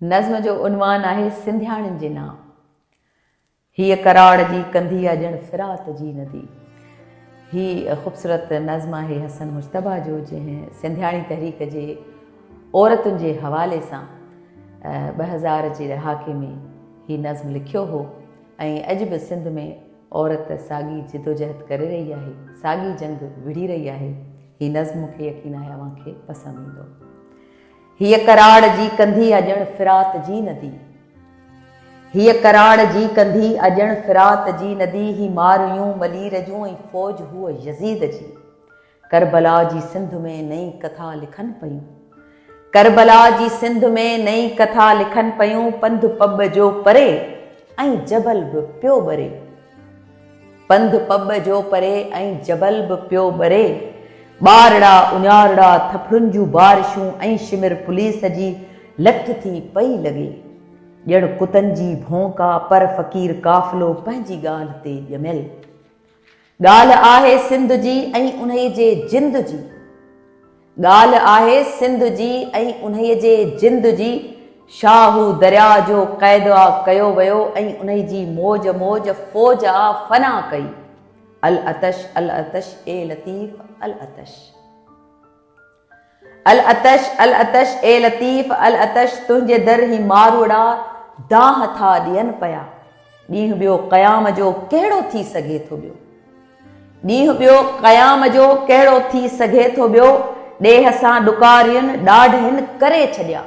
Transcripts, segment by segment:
نظم جو عنوان آهي سنڌياڻين جي نانء. هيء ڪراڙ جي ڪنڌي آ ڄڻ فرات جي ندي. هي خوبصورت نظم آهي حسن مجتبيٰ جو جنهن سنڌياڻي تحريڪ جي عورتن جي حوالي سان 2000 جي ڏهاڪي ۾ هي نظم لکيو هو ۽ اڄ به سنڌ ۾ عورت ساڳي جدوجهد ڪري رهي آهي، ساڳي جنگ وڙهي رهي آهي. هي نظم مون کي يقين آهي اوهان کي پسند ايندو. هيء ڪراڙ جي ڪنڌي آ ڄڻ فرات جي ندي. هيء ڪراڙ جي ڪنڌي آ ڄڻ فرات جي ندي هي مارويون ملير جون ۽ فوج هوء يزيد جي. ڪربلا جي سنڌ ۾ نئين ڪٿا لکن پيون. ڪربلا جي سنڌ ۾ نئين ڪٿا لکن پيون پنڌ پٻ جو پري ۽ جبل به پيو ٻري. پنڌ پٻ جو پري ۽ جبل به پيو ٻري. ٻارڙا اڃارڙا ٿڦڙن جون بارشون ۽ شمر پوليس جي لٺ ٿي پئي لڳي. ڄڻ ڪتن جي ڀونڪ آ پر فقير قافلو پنهنجي ڳالهه تي ڄميل. ڳالهه آهي سنڌ جي ۽ انهي جي جند جي. ڳالهه آهي سنڌ جي ۽ انهيء جي جند جي، شاهه درياء جو قيد آ ڪيو ويو ۽ انهي جي موج موج فوج آ فنا ڪئي. العطش العطش اي لطيف العطش. العطش العطش اي لطيف العطش تنهنجي در هي ماروئڙا دانهن ٿا ڏين پيا. ڏينهن ٻيو قيام جو ڪهڙو ٿي سگهي ٿو ٻيو. ڏينهن ٻيو قيام جو ڪهڙو ٿي سگهي ٿو ٻيو ڏيهه سان ڏڪارين ڏاڍ هن ڪري ڇڏيا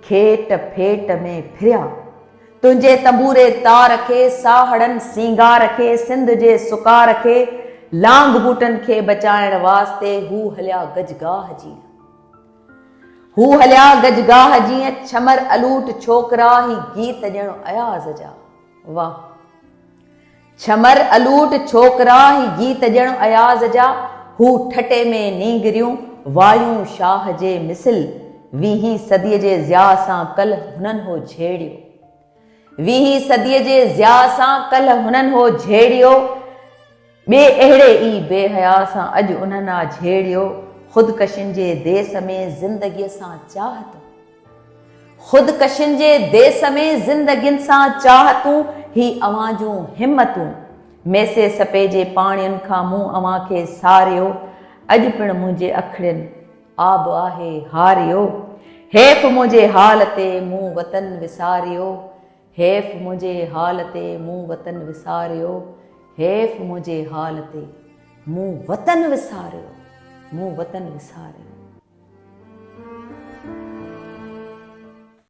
کيٽ ڦيٽ ۾ ڦريا تنهنجي تنبوري تار کي ساهڙن سينگار کي سنڌ جي سڪار کي لانگ بوٽن کي بچائڻ واسطي هو هليا گجگاهه جيئن هو هليا گجگاهه جيئن ڇمر الوٽ ڇوڪرا هي گيت ڄڻ اياز جا واه. ڇمر الوٽ ڇوڪرا هي گيت ڄڻ اياز جا هو ٺٽي ۾ نينگريون وايون شاهه جي مثل ويهين صديء جي ضياء سان ڪلهه هنن هو جهيڙيو ويهين صديء جي ضياء سان ڪلهه هنن هو جهيڙيو ٻئي اهڙي ئي بي حياء سان اڄ انهن آ جهيڙيو خودڪشين جي ديس ۾ زندگيء سان چاهتون. خودڪشين جي ديس ۾ زندگين سان چاهتون هي اوهان جون همتون ميسي سپي جي پاڻين کان مون اوهان کي ساريو اڄ پڻ منهنجي اکڙين آب آهي هاريو حيف منهنجي حال تي مون وطن وساريو حيف منهنجي حال تي مون وطن وساريو حيف منهنجي حال تي مون وطن وساريو مون وطن وساريو.